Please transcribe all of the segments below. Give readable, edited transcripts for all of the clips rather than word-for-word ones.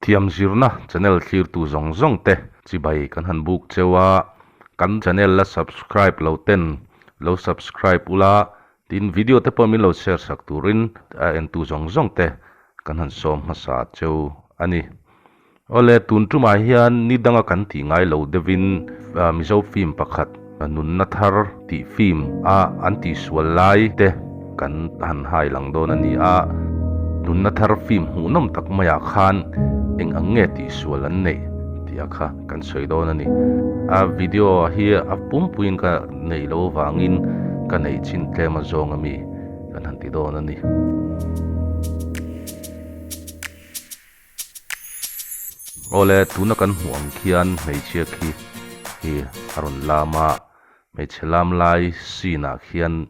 Lehkhathiam zirna channel thlirtu zawng zawng te chibai kan han buk cheu a, kan channel la subscribe lo ten lo subscribe ula, tin video te pawh min lo share sak turin a entu zawng zawng te kan han sawm hmasa cheu a ni. Awle, tun tumah hian ni danga kan tih ngai lo deuhin Mizo film pakhat Nunna Thar tih film a an tihsual lai te kan han hai lang dawn a ni a. Nunna Thar film hmuhnawm tak maiah khan eng ang nge tihsual an neih tih a kha kan sawi dawn a ni. A video hi a pumpuiin ka neih loh avangin ka neih chin tlem a zawng ami kan han ti dawn a ni. Awle, tuna kan hmuh ang khian hmeichhia khi hi a rawn lam a, hmeichhe lam lai scene ah khian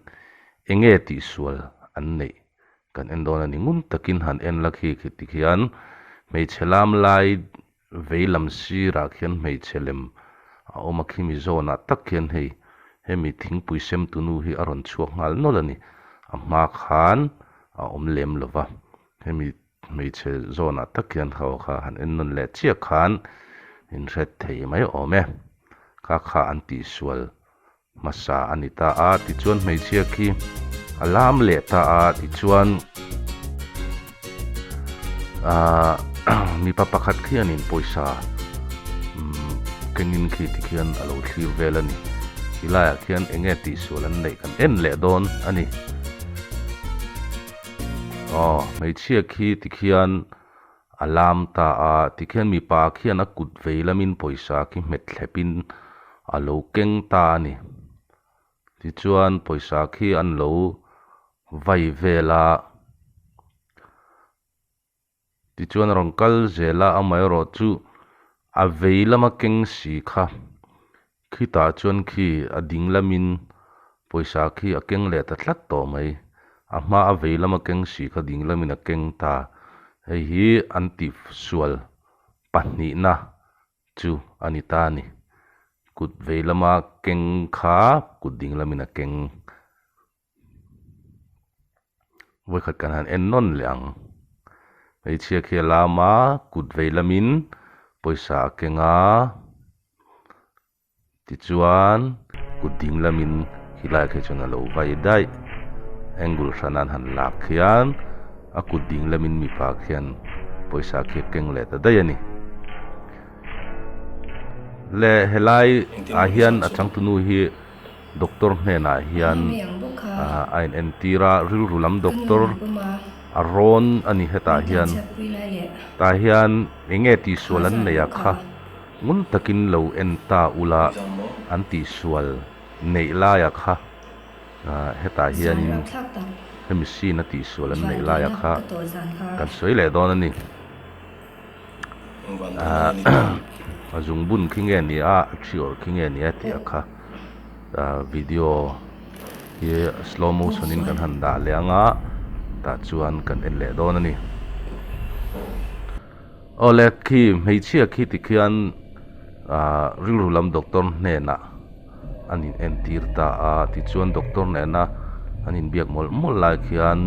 eng nge tihsual an neih kan en dawn a ni. Ngun takin han en la khi khi tikhian hmeichhe lam lai vei lam sirah khian hmeichhe lem a awm a, khimi zawnah tak khian hei hemi thingpui sem tunu hi a rawn chhuak nghal nawlh a ni. A hma khan a awm lem lova, hemi Hmeichhe zawnah tak hian ho kha han en nawn leh chiah khan in hret thei mai awm e. Kha kha an tihsual hmasa a ni ta a, tichuan hmeichhia khi a lam leh ta a, tichuan aah mipa pakhat khianin pawisa umm kengin khi tikhian a lo thlir vel a ni. Tilaiah khian eng nge tihsual an neih kan en leh dawn a ni. Aw, hmeichhia khi tikhian a lam ta a, tikhian mipa khian a kut vei lamin pawisa khi hmet thlepin a lo keng ta a ni. Tichuan pawisa khi an lo vai vel a. Tichuan a rawn kal zel a, amaherawh chu a vei lama keng si kha khitah chuan khi a ding lamin pawisa khi a keng leh ta tlat tawh mai. A hma a vei lama keng si kha ding lamin a keng ta. Hei hi an tihsual pahnihna chu a ni ta a ni. Kut vei lama keng kha kut ding lamin a keng. Vawikhat kan han en nawn leh ang. Hmeichhia khi a lam a, kut vei lamin pawisa a keng a, tichuan kut ding lamin khilai khi chuan a lo vai daih. Angle hran an han lak khian a kut ding lamin mipa khian pawisa khi a keng leh ta daih a ni. Le helai ah hian a changtunu hi. Doctor hnenah hian a in entir a, rilru lam doctor a rawn a ni hetah hian. Tah hian eng nge tihsual an neih a kha ngun takin lo en ta ula an tihsual neih laia kha hetah hianin hemi scene a tihsual an neih laia kha kan sawi leh dawn a ni. A zungbun khi nge ni a a thi awrh khi nge ni a tih a kha video hi slow motion in kan han dah leh ang a tah chuan kan en leh dawn a ni. Awle khi hmeichhia khi tikhian ah rilru lam doctor hnenah an in entir ta a tichuan doctor nena an inbiak mawlh mawlh lai khian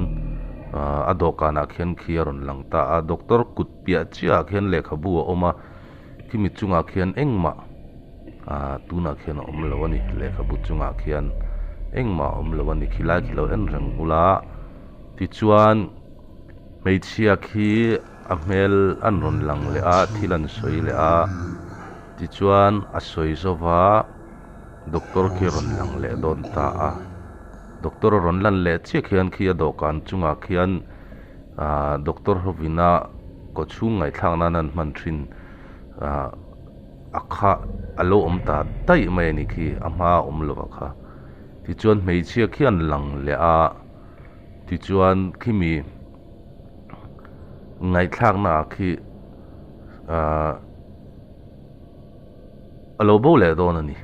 ah a dawhkanah khian khi a rawn lang ta a doctor kut piah chiahah khian lehkhabu a awm a khimi chungah khian engmah ah tunah khian a awm lo a ni lehkhabu chungah khian engmah a awm lo a ni khilai khi lo en reng ula tichuan hmeichhia khi a hmel an rawn lang leh a thil an sawi leh a. Tichuan a sawi zova doctor khi a rawn lang leh dawn ta a, doctor a rawn lan leh chiah khian khi a dawhkan chungah khian aah doctor hovina kaw chhung ngaihthlak nan an hman thin aah a kha a lo awm ta daih mai a ni khi a hma a awm lo a kha. Tichuan hmeichhia khian lang leh a, tichuan khimi ngaihthlakna ah khi aah a lo bo leh dawn a ni.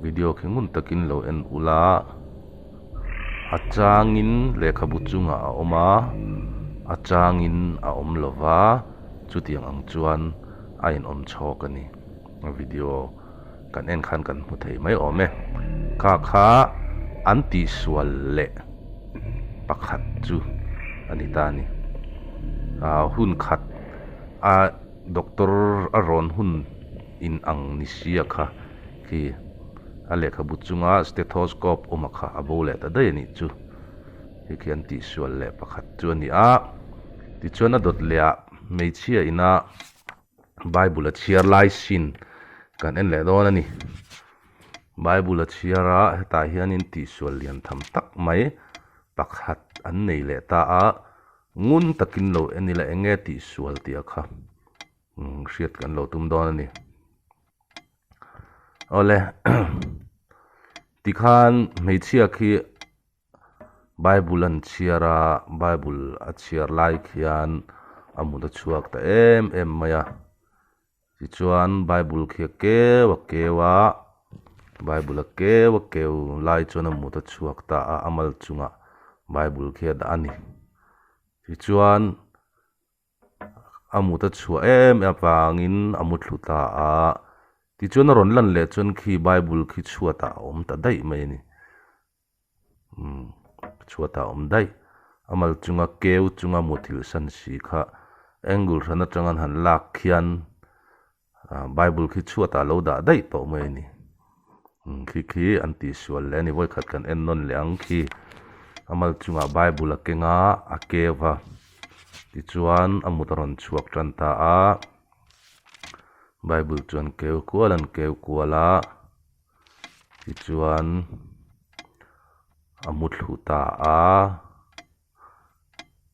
Video khi ngun takin lo en ula a changin lehkhabu chungah a awm a, a changin a awm lo va, chutiang ang chuan a inawm chhawk a ni. A video kan en khan kan hmu thei mai awm e. Kha kha an tihsual leh pakhat chu a ni ta a ni. Ah hun khat a doctor a rawn hun in ang ni sia kha khi a lehkhabu chunga stethoscope awm a kha a bo leh ta daih a nih chu. Khi khi an tihsual leh pakhat chu a ni a. Tichuan a dawt leh ah hmeichhia ina Bible a chhiar lai sin kan en leh dawn a ni. Bible a chhiar a hetah hianin tihsual lian tham tak mai pakhat an nei leh ta a, ngun takin lo en ila eng nge tihsual tih a kha hriat kan lo tum dawn a ni. Awle tikhan hmeichhia khi Bible an chhiar a, Bible a chhiar lai khian a mut a chhuak ta em em mai a. Tichuan Bible khi a keu a keu a, Bible a keu a keu lai chuan a mut a chhuak ta a, a mal chungah Bible khi a dah a ni. Tichuan A mut a chhuah em avangin a mu thlu ta a, tichuan a rawn lan leh chuan khi Bible khi chhuatah a awm ta daih mai a ni. Umm chhuatah a awm daih. A mal chunga keu chunga muthilh san si kha angle hran atanga an han lak khian Bible khi chhuatah a lo dah daih tawh mai a ni. Khi khi an tihsual leh a ni. Vawikhat kan en nawn leh ang khi. A mal chungah Bible a keng a, a keu va. Tichuan a mut a rawn chhuak tan ta a. Bible chuan keu kual an keu kual a. Tichuan a mu thlu ta a.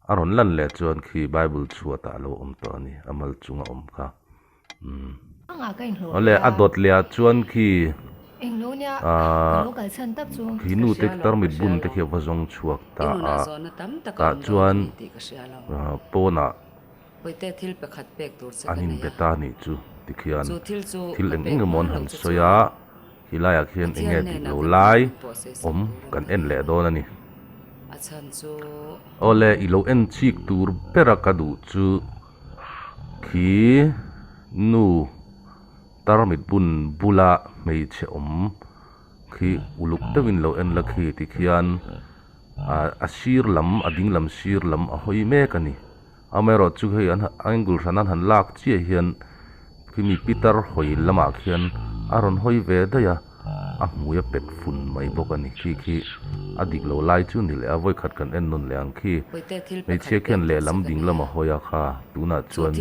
A rawn lan leh chuan khi Bible chhuatah a lo awm tawh a ni, a mal chunga awm kha. Umm. Awle, a dawt leh ah chuan khi ahh khi nu te tarmit bun te khi a va zawng chhuak ta a, tah chuan ahh pawnah an inbe ta a nih chu tikhian thil eng eng emaw an han sawi a. Ti laiah khian eng nge dik lo lai awm kan en leh dawn a ni. Awle i lo en chik tur bera ka duh chu khi nu tarmit bun bula hmeichhe awm khi uluk deuhin lo en la khi tikhian a sir lam a ding lam sir lam a hawi mek a ni. Amaherawhchu chu hei an angle hran an han lak chiah hian khimi pitar hawi lamah khian a rawn hawi ve daih a, a hmui a pet fun mai bawk a ni. Khi khi a dik lo lai chu ni leh a, vawikhat kan en nawn leh ang khi hmeichhia khian lehlam ding lama hawi a kha tunah chuan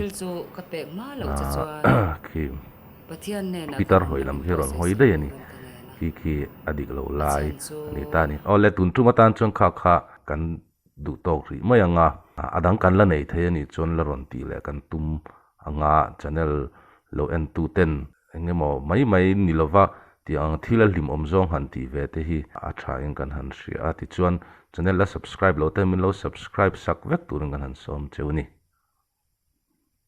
aah khi pitar hawi lam khi a rawn hawi daih a ni. Khi khi a dik lo lai a ni ta a ni. Awle tun tum atan chuan kha kha kan. Duh tawk rih mai ang a, a dang kan la nei thei a nih chuan la rawn tih leh kan tum ang a, channel lo en tu ten eng emaw mai mai ni lova tih ang thil a hlimawm zawng han tih ve te hi a tha in kan han hria a, tichuan channel la subscribe lo te min lo subscribe sak vek turin kan han sawm cheu a ni.